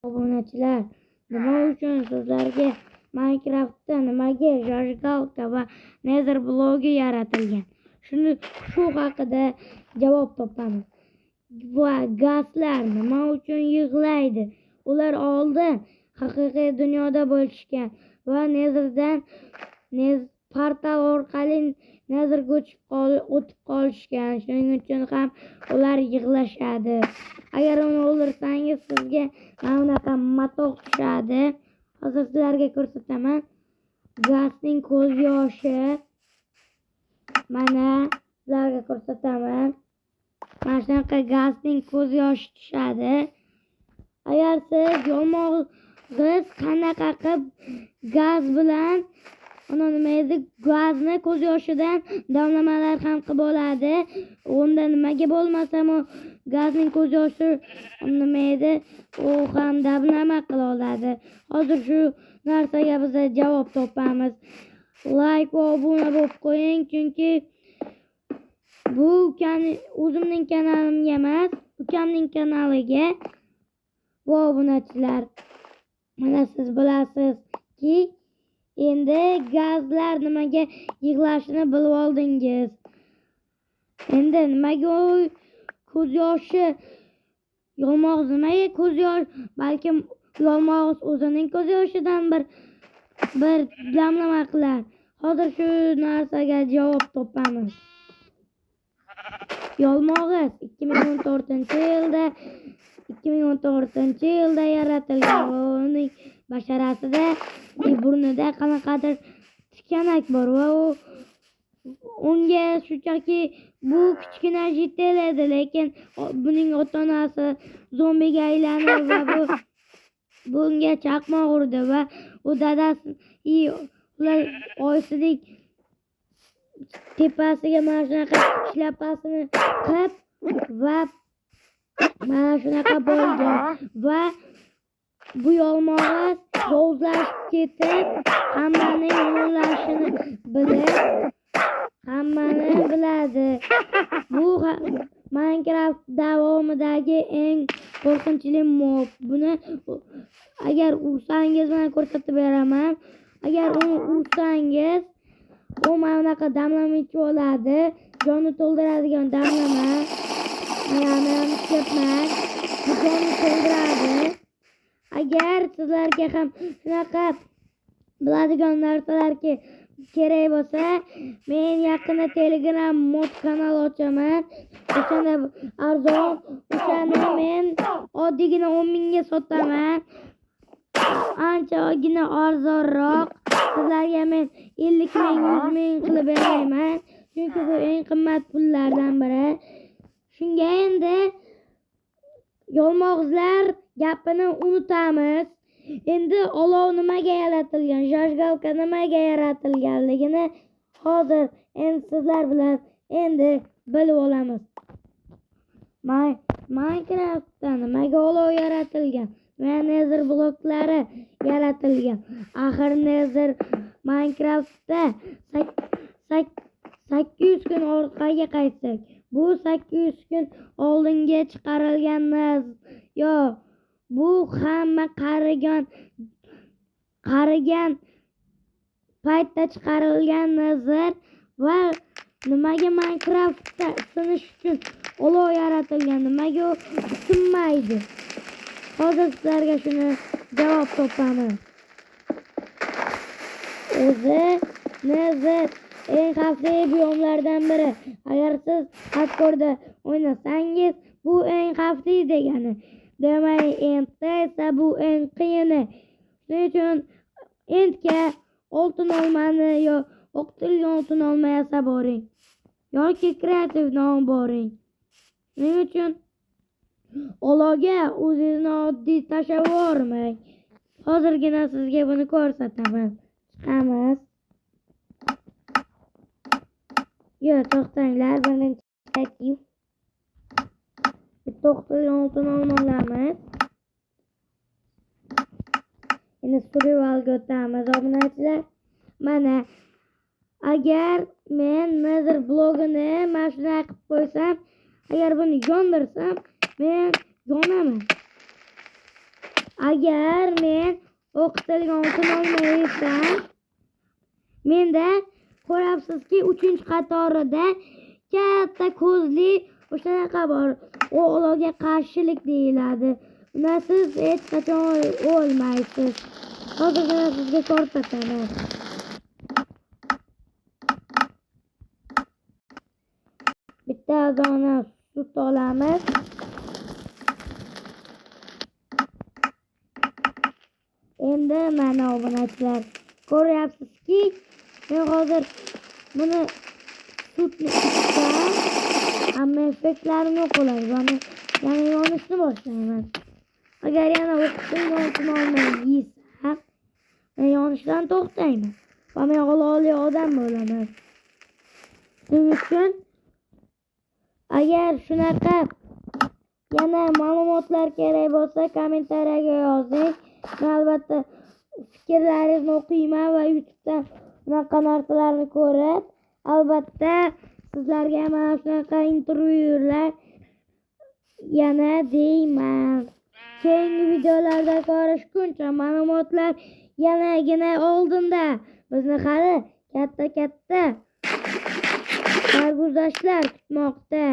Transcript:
Obunachilar, nima uchun sizlarga Minecraftda nimaga зажигалка va Nether blogi yaratilgan? Shu haqida javob topamiz. Va gastlar nima uchun yig'laydi? Ular oldin haqiqiy dunyoda bo'lishgan va Netherdan portal orqali Netherga o'tib qolishgan. Shuning uchun ham ular yig'lashadi. Agar uni o'ldirsangiz, sizga mana bunaqa matoq tushadi. Hozir sizlarga ko'rsataman. Gastning ko'z yoshi. Mana sizlarga ko'rsataman. Mana shunaqa gastning ko'z yoshi tushadi. Agar siz yolmog'iz qanaqa qilib gaz bilan ana nima edi, gazni ko'z yoshidan damlamalar ham qilib oladi. Unda nimaga bo'lmasam u gazning ko'z yoshi nima edi, u ham damlama qila oladi. Hozir shu narsaga biz javob topamiz. Like va obuna bo'lib qo'ying, chunki bu o'zimning kanalimga emas, ukamning kanaliga. Va obunachilar, mana siz bilasizki, endi gazlar nimaga yig'lashini bilib oldingiz. Endi nimaga u ko'z yoshi yolmog'iz, nimaga ko'z yosh, balkim yolmog'iz o'zining ko'z yoshidan bir damlama qilar. Hozir shu narsaga javob topamiz. Yolmog'iz 2014-yilda yaratilgan va uning basharasida, burnida qanaqadir tikanak bor va u unga shunchaki bu kichkina житель edi, lekin buning ota-onasi zombiga aylanib va bu bunga chaqmoq urdi va u dadasi ular oyisining tepasiga mana shunaqa shlyapasini qilib va mana shunaqa bo'lgan va bu yolmog'iz yovuzlashib ketib, hammaning yomonlashini bilib, hammani biladi. Bu Minecraft davomidagi eng qo'rqinchli mob. Buni agar ursangiz, men ko'rsatib beraman. Agar uni ursangiz, u mana bunaqa damlama ichib oladi. Jonni to'ldiradigan damlama. Mana men ichyapman. Bu jonni to'ldiradi. Agar sizlarga ham shunaqa biladigan narsalar kerak bo'lsa, men yaqinda Telegram mod kanal ochaman. O'shanda arzon, o'shani men oddiygina 10 mingga sotaman. Anchagina arzonroq. Sizlarga men 50 ming, 100 ming qilib bermayman. Chunki bu eng qimmat pullardan biri. Shunga endi yolmog'izlar gapini unutamiz. Endi olov nimaga yaratilgan, зажигалка nimaga yaratilganligini hozir endi sizlar bilan endi bilib olamiz. Minecraftda nimaga olov yaratilgan va Nether bloklari yaratilgan? Axir Nether Minecraftda 800 kun orqaga qaytsak, bu 800 kun oldinga chiqarilgan yo bu hamma qarigan paytda chiqarilgan Nether va nimaga Minecraftda isinish uchun olov yaratilgan, nimaga u isinmaydi? Hozir sizlarga shuni javob topamiz. O'zi Nether eng xavfli biomlardan biri. Agar siz hardkoreda o'ynasangiz, bu eng xavfli degani. Demak, endda esa bu eng qiyini. Shuning uchun endga oltin olmani yo o'qitilgan oltin olma yasab boring yoki kreativni olib boring. Shuning uchun olovga o'zingizni oddiy tashlab yubormang. Hozirgina sizga buni ko'rsataman. Chiqamiz. Yo'q, to'xtanglar, birinchi kreativ. Bitta o'qitilgan oltin olma olamiz. Endi survivalga o'tamiz, obunachilar. Mana agar men Nether blogini mana shunday qilib qo'ysam, agar buni yondirsam, men yonaman. Agar men o'qitilgan oltin olma yesam, menda ko'ryapsizki, 3-qatorida katta ko'zli o'shanaqa bor. U olovga qarshilik deyiladi. Undan siz hech qachon o'lmaysiz. Hozirgina sizga ko'rsataman. Bitta dona sut olamiz. Endi mana obunachilar, ko'ryapsizki, men hozir buni sutni ichsam, hamma effektlarini yo'q bo'ladi va men yana yonishni boshlayman. Agar yana o'qitilgan oltin olma yeysam, men yonishdan to'xtayman va men olovli odam bo'laman. Shuning uchun agar shunaqa yana ma'lumotlar kerak bo'lsa, kommentariyaga yozing. Men albatta fikrlaringizni o'qiyman va YouTube'dan bunaqa narsalarni ko'rib, albatta sizlarga mana shunaqa intervyular yana deyman. Keyingi videolarda ko'rishguncha ma'lumotlar yanagina oldinda. Bizni hali katta-katta sarguzashtlar kutmoqda.